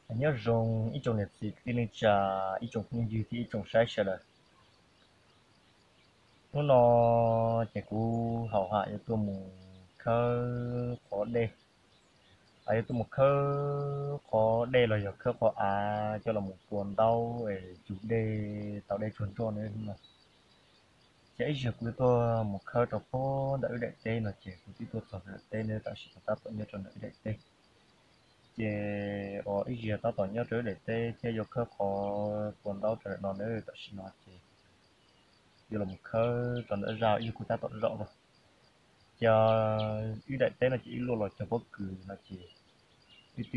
Nyob zoo ib tsoom niam txiv kwv tij neej tsa, ib tsoom phooj ywg thiab ib tsoom saib sawv daws. Hnub no ces kuv hauv ham yuav tuaj mus khawb qhov dej, yuav tuaj mus khawb qhov dej los yog khawb qhov av coj los mus pua ntaub es cug dej tau dej tsuag nroj na. Ces ib zaug kuv tuaj mus khawb rau puag ntawm wb daim teb no ces kuv twb tuaj txog daim teb na, tam sim no tab tom nyob rau ntawm wb daim teb. Ces ib zaug tab tom nyob rau wb daim teb thiab yuav khawb qhov pua ntaub rau ntawm no na, tam sim no ces yuav los khawb rau ntawm zaj ib zaug kuv tab tom zaum los. Ces wb daim teb no ces wb luaj los cog pob kws no ces wb twb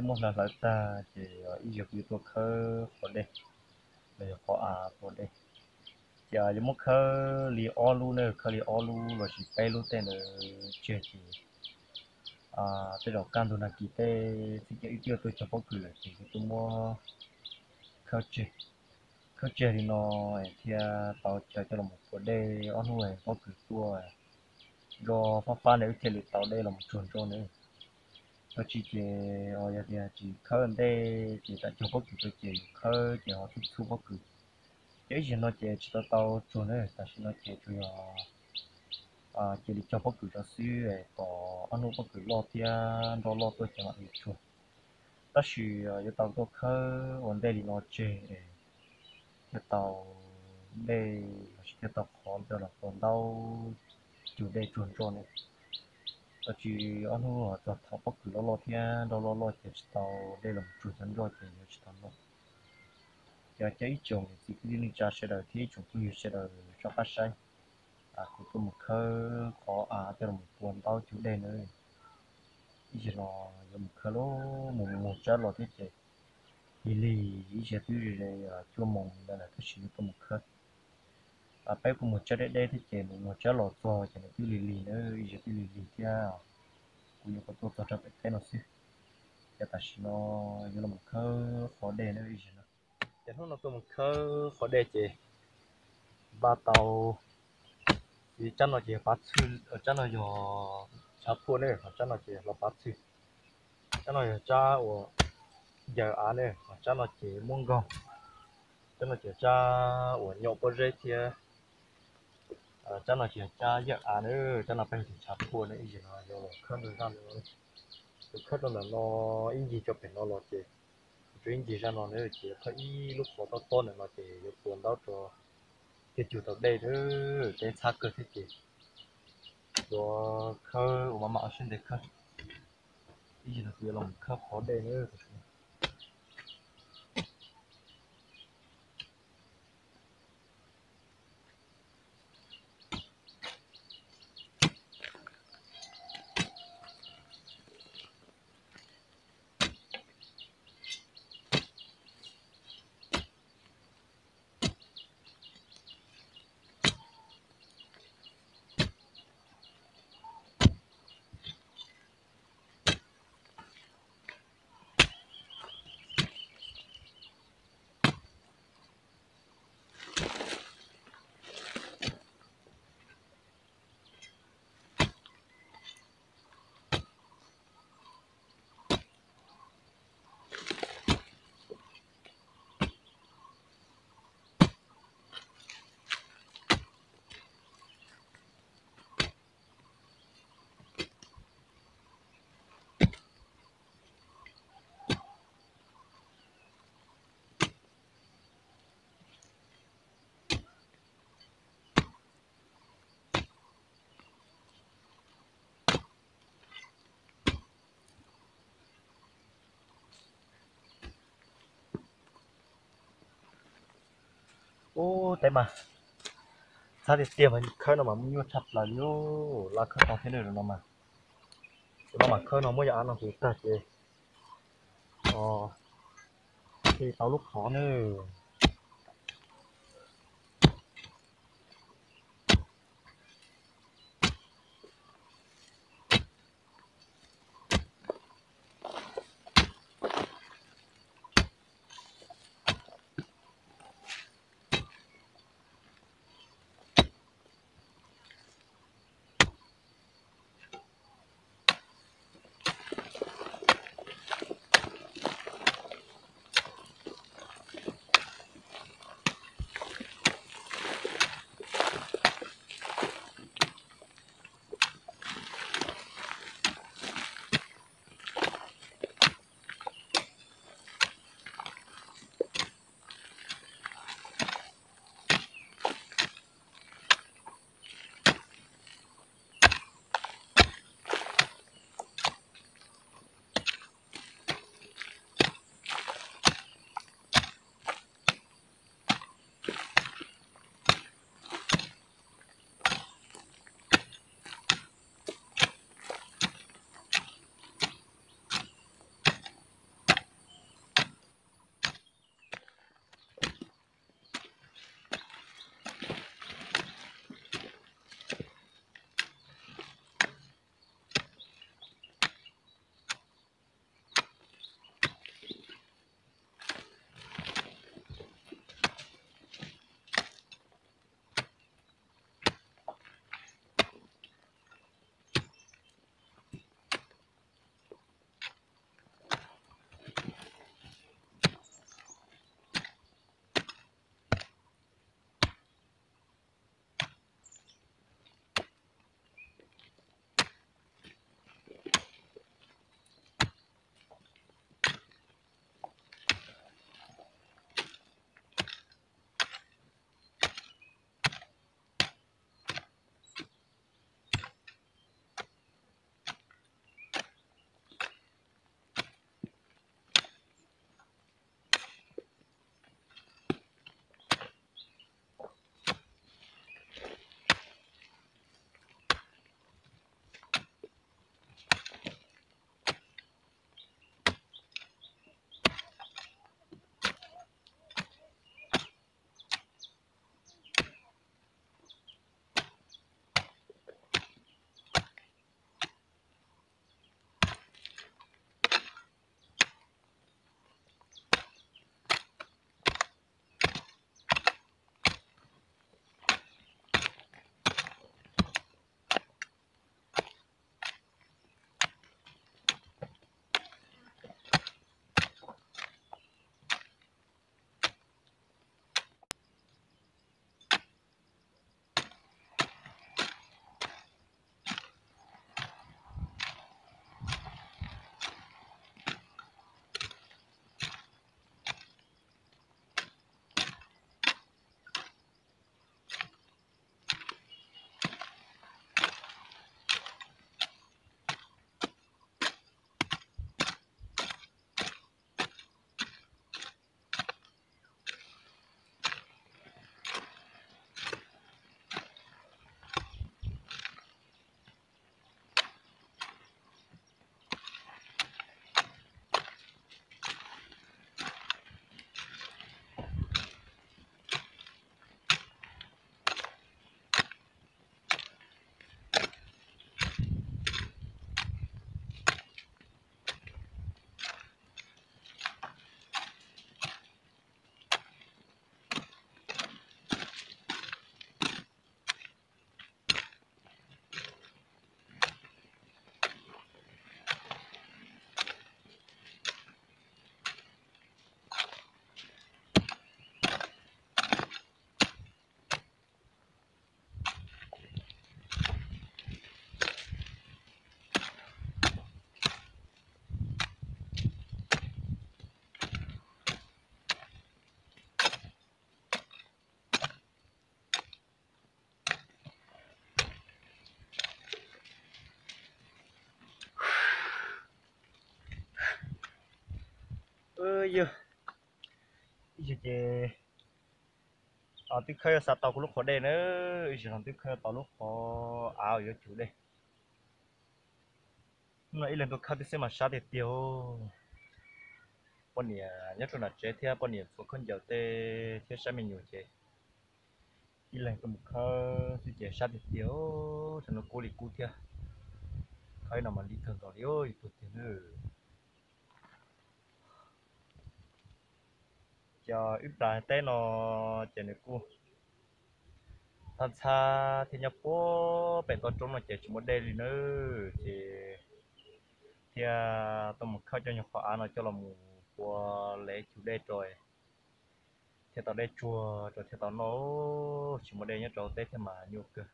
muab hlawv hlawv tag ces ib zaug kuv yuav tuaj khawb qhov dej los yog qhov av pua dej. Ces yuav muab khawb li ob lub na, khawb li ob lub los sis peb lub tej ntawd tseg ces tej zaum kaj ntug nag kis tej thiab ces wb twb yuav tuaj cog pob kws lawm ces yuav tuaj muab khawb tseg. Khawb tseg li no thiaj tau chaw coj los pua dej, ob hnub pob kws tuaj nroj fab fab na wb thiaj li tau dej los tsuag nroj na. Tab sis ces yog tias tsis khawb ntej ces tam cog pob kws rau ces yus khawb ces ho txhub txhub pob kws. Ces ib zaug no ces tsis tau tau tsuag na, tam sim no ces tsuas yog cia li cog pob kws rau xwb, kom ob hnub pob kws loj thiab nroj loj tuaj ces mam li tsuag. Tab sis yuav tau tuaj khawb ua ntej li no tseg thiaj tau dej los sis thiaj tau qhov coj los pua ntaub cug dej tsuag nroj na. Tab sis ob hnub txog thaum pob kws loj loj thiab nroj loj loj ces tsis tau dej los tsuag cov nroj ces yuav tsis tau noj. Ces cov ib tsoom niam txiv kwv tij neej tsa sawv daws thiab ib tsoom phooj ywg sawv daws soj qab saib, kuv tuaj mus khawb qhov av coj los pua ntaub cug dej na. Ib zaug no yuav mus khawb los mus mus tsawb los thiab ces lig lig, ib zaug twb ze ze cuaj moos li ntawd lawm tab sis yuav tuaj mus khawb. Peb kuj mus tsawb deb deb thiab ces mus mus tsawb los txog ces nws twb lig lig na, ib zaug twb lig lig thiab. Kuv nyuam qhuav tuaj txog rau pem teb no xwb. Ces tam sim no yuav los khawb qhov dej na ib zaug no. Ces hnub no tuaj mus khawb qhov dej ces npaj tau, tsab no ces yog pav txhwj, tsab no yog tshav phuaj ne, ho tsab no ces yog los pav txhwj. Tsab no yog tsab uas yawm av ne, ho tsab no ces muab nkaug. Tsab no ces tsab uas nyom pob zeb thiab. Tsab no ces tsab yawm av na, tsab no peb hu tias tshav phuaj na. Ib zaug no yuav los khawb rau zaj no, yuav khawb rau ntawm no ib ncig rau pem no los ces, rau ib ncig zaj no na ces yuav khawb ib lub qhov tob tob ntawm no ces yuav pua ntaub rau thiaj cug tau dej na. Dej txhab kawg thiab ces yuav khawb ua maj mam ua siab ntev khawb. Ib zaug no kuv yuav los khawb qhov dej na. Ub, teb mas txhab tiag tiag mas khawb no mas muaj nyuaj tshaj plaws li. Laj khawb tau thiab ne no mas. Tus no mas khawb no muab yog av no hu tag ces thiaj tau lub qhov na. Yog, ib zaug ces twb khawb yuav xav tau kuv lub qhov dej na, ib zaug no twb khawb tau lub qhov av uas yuav cug dej. Hnub no ib leeg tuaj khawb twb xwb mas sab tiag tiag. Poj niam nyob rau nram tsev thiab poj niam txhua khaub ncaws tej thiab saib me nyuam ces ib leeg tuaj mus khawb xwb ces sab tiag tiag. Tam no kub li kub thiab, khawb no mas li kawg nkaus li yus tug tiag na. Ces wb plas teb no ces nws kuj thab ntxhab thiab nyob puag pem toj roob no ces tsis muaj dej li na, ces thiaj tuaj mus khawb cov nyuag qhov av no coj los mus pua lev cug dej rau thiaj tau dej tsuag rau thiaj tau noj. Tsis muaj dej nyob rau teb thiab mas nyuaj kawg.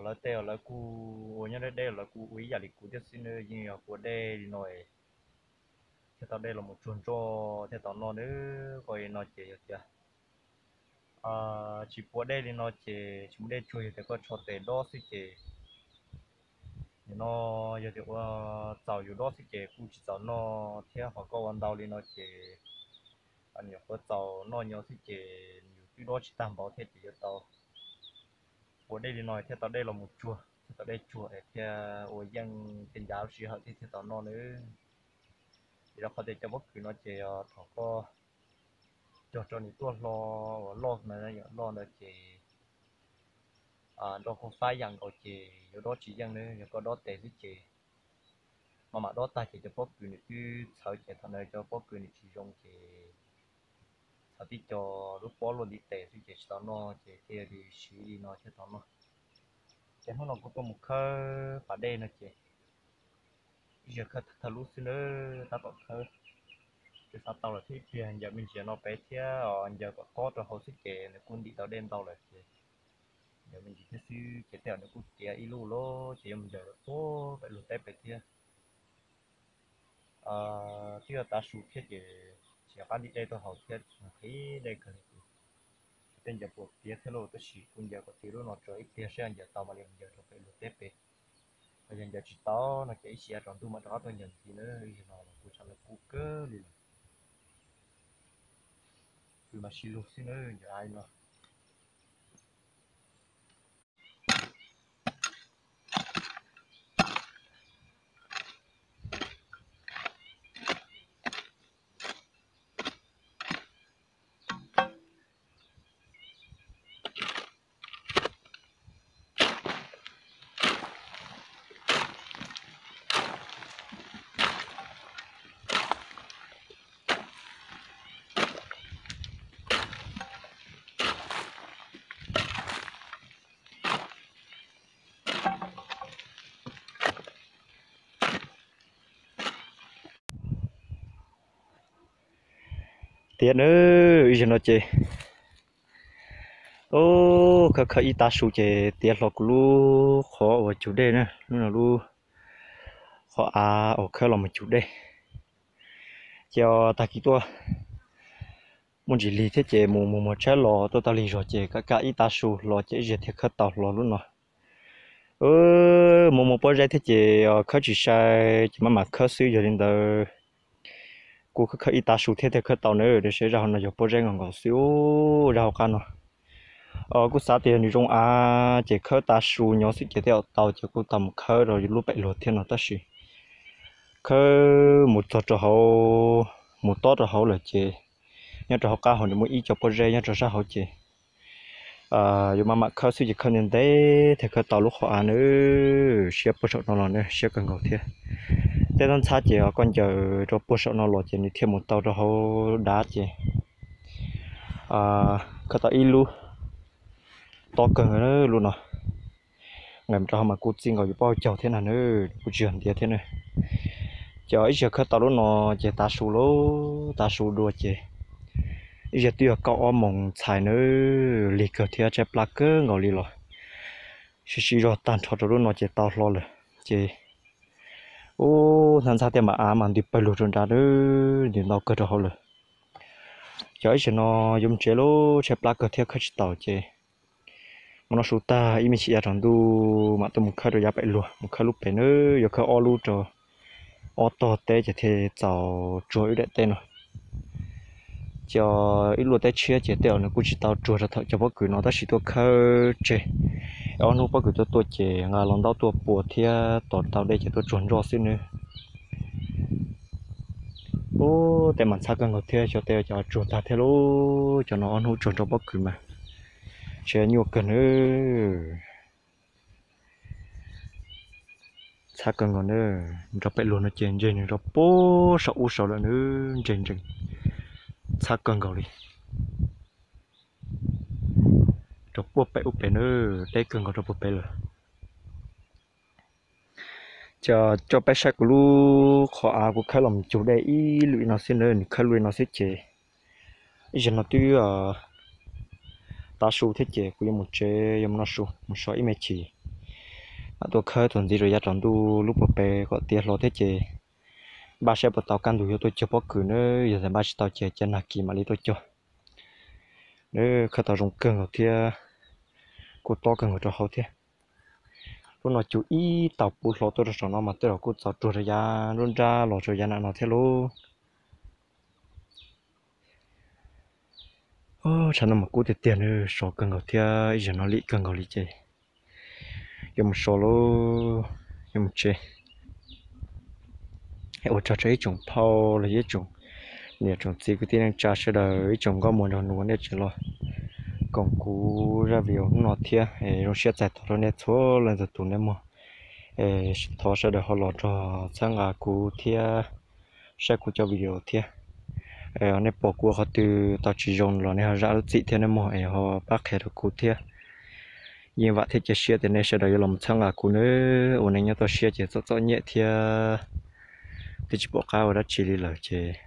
Lawv tej lawv kuj ua nyob deb deb, lawv kuj ua ib yam li kuv thiab xwb na, yeej yog pua dej li no thiaj tau dej los mus tsuag nroj thiaj tau noj na. Koj li no ces yog tias tsis pua dej li no ces tsis muaj dej tsuag, yog tias koj tsho tes dob xwb ces nim no yog tias ua txaus yus dob xwb ces kuj tsis txaus noj thiab, ho koj ua ntau li no ces nyuam qhuav txaus noj nyo xwb ces yus twb dob tsis tag npaum thiab ces yuav tau pua dej li no thiaj tau dej los mus tsuag, thiaj tau dej tsuag es thiaj ua yeej thiaj ncav lub sij hawm thiab thiaj tau noj na. Vim rau qhov tias cov pob kws no ces thaum koj cog rau nws tuaj hlo uas loj na, loj ntawd ces nroj koj fab yam nkaus ces yuav dob tsis yeej na, yog koj dob tes xwb ces maj mam dob tag ces cov pob kws nws twb txhawv ces thaum ntawd cov pob kws nws tsis zoo ces txhawv tib co lub pob luaj ntiv tes xwb ces tsis tau noj ces thiaj li siv li no thiaj tau noj. Ces hnub no kuv tuaj mus khawb pas dej no ces ib zaug khawb thawj lub xwb na, tab tom khawb ces xav tau lawm thiab ib pliag ncaws me ntsis no pem thiab ncaws kom kob rau hauv xwb ces nws kuj ntim tau dej ntau lawm ces ncaws me ntsis thiab xwb ces tej zaum nws kuj tiav ib lub lawm ces yuav mus ncaws lawm puag pem luag teb pem thiab. Twb yog tav su thiab ces tsis nco qab ntim dej tuaj haus thiab, nqhis dej kawg li ces tej ncaws puas tiav thiab lauj, tab sis kuj ncaws kom tiav lub no tso ib pliag seb ncaws tau mam li ncaws rau pem luag teb pem. Ho yog ncaws tsis tau no ces ib sim rau ntuj mam rov qab tuaj ncaws ntxiv na, ib zaug no los kuj tshav ntuj kub kawg li lawm. Pw mas sib lug xwb na, ncaws av li no. Tiav na, ib zaug no ces khawb khawb ib tav su ces tiav hlo kuv lub qhov uas cug dej na, lub no lub qhov av uas khawb los mus cug dej. Ces tag kis tuaj muaj ntsis lig thiab ces mus mus muag tshaib los tuaj tau lig zog ces kaj kaj ib tav su hlo ces ib zaug thiaj khawb tau hlo lub no. Mus mus pob zeb thiab ces khawb tsis sai ces maj mam khawb xwb, yog li ntawd kuv khawb khawb ib tav su thiab thiaj khawb tau na, tiam sis zaj hauv no yog pob zeb nkaus nkaus xwb, zaj hauv qab no. Kuj xav tias nws zoo av ces khawb tav su nyob xwb ces tej zaum tau ces kuj tau mus khawb rau lub pem luag thiab no tab sis khawb mus txog rau hauv, mus tob rau hauv lawm ces nyob rau hauv qab hauv nws muaj ib co pob zeb nyob rau sab hauv ces yuav maj mam khawb xwb ces khawb ntev ntev thiaj khawb tau lub qhov av na, siab puag saum no los na siab kawg nkaus thiab. Tej tab ntxhab ces koj ncaws rau puag saum no los ces nws thiaj mus tau rau hauv dav ces khawb tau ib lub tob kawg lub no. Nqes mus rau hauv mas kuj txij nkaus yuav pob hauv caug thiab na, kuj tsis yog ntiav thiab na. Ces ib zaug khawb tau lub no ces tav su lawm, tav su dua ces ib zaug twb yog kaum ob moos txhais na, lig kawg thiab tshaib plab kawg nkaus li los siv siv zog tag nrho rau lub no ces tau hlo lawm. Ces ub, hnab ntxhab thiab mam av mas ntws pawg lug rau nrad, ntws ntau kawg rau hauv lawm. Ces ib zaug no yuav mus tsev lawm, tshaib plab kawg thiab khawb tsis tau ces mus noj su tag ib me sim yav tsaus ntuj mam tuaj mus khawb rau yav pem luag, mus khawb lub pem na, yuav khawb ob lub rau ob tog teb ces thiaj txaus tsuag wb daim teb no. Ces ib luaj teb tshiab ces tej zaum nws kuj tsis tau tsuag rau thaum cog pob kws no tab sis tuaj khawb tseg ob hnub pob kws tuaj tuaj ces nqa los ntaub tuaj pua thiab tos tau dej ces tuaj tsuag nroj xwb nawb. Ub, tej mas ntxhab kawg nkaus thiab, xyov tej cov tsuag tag thiab lauj, cov no ob hnub tsuag nroj pob kws mas tsis nyuaj kawg nawb. Ntxhab kawg nkaus na, nrog pem luag no ces ntseg nws rau puag saum ub saud lawm nawb, ntseg ntseg ntxhab kawg nkaus li. Rau puag pem ub pem na, deb kawg nkaus rau puag pem lawm. Ces coj peb saib kuv lub qhov av kuv khawb los cug dej ib lwm no xwb na, nws khawb lub no xwb ces ib zaug no twb tav su thiab ces kuv yuav mus tsev yuav mus noj su mus so ib me chim mam tuaj khawb txuas ntxiv rau yav tsaus ntuj lub puag pem kom tiav hlo thiab ces npaj saib puas tau kaj ntug yuav tuaj cog pob kws na, yog tias npaj tsis tau ces cia nag kis mam li tuaj cog. Khawb tau zoo kawg nkaus thiab kuj tob kawg nkaus rau hauv thiab. Lub no cug ib tau puv hlo tuaj rau saum no mas tej zaum kuj txaus tsuag rau yav nruab nrab los rau yav nram no thiab lauj. Tshav no mas kub tiag tiag na, sov kawg nkaus thiab ib zaug no lim kawg nkaus li ces yuav mus so lauj, yuav mus tsev. Ua tsaug rau ib tsoom phauj los yog ib tsoom niam tsoom txiv kwv tij neej tsa sawv daws ib tsoom nkauj muam nraug nus nej tseem los koom kuv zaj video hnub no thiab. Zoo siab txais tos rau nej txhua leej txhua tus nej mog. Thov sawv daws ho los nrog txhawb nqa kuv thiab saib kuv cov video thiab. Nej pom kuv qhov twg tau tsis zoo los nej ho zam lub txim thiab nej mog es ho pab qhia rau kuv thiab. Yeej vam thiab cia siab tias nej sawv daws yuav los mus txhawb nqa kuv nawb. Ua neej nyob toj siab ces txom txom nyem thiab twb tsis pom qab ua dab tsi li lawm ces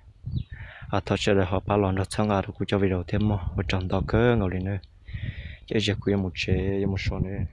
thov sawv daws ho pab los nrog txhawb nqa rau kuv cov video thiab mog. Ua tsaug ntau kawg nkaus li nawb. Ces ib zaug kuv yuav mus tsev yuav mus so nawb.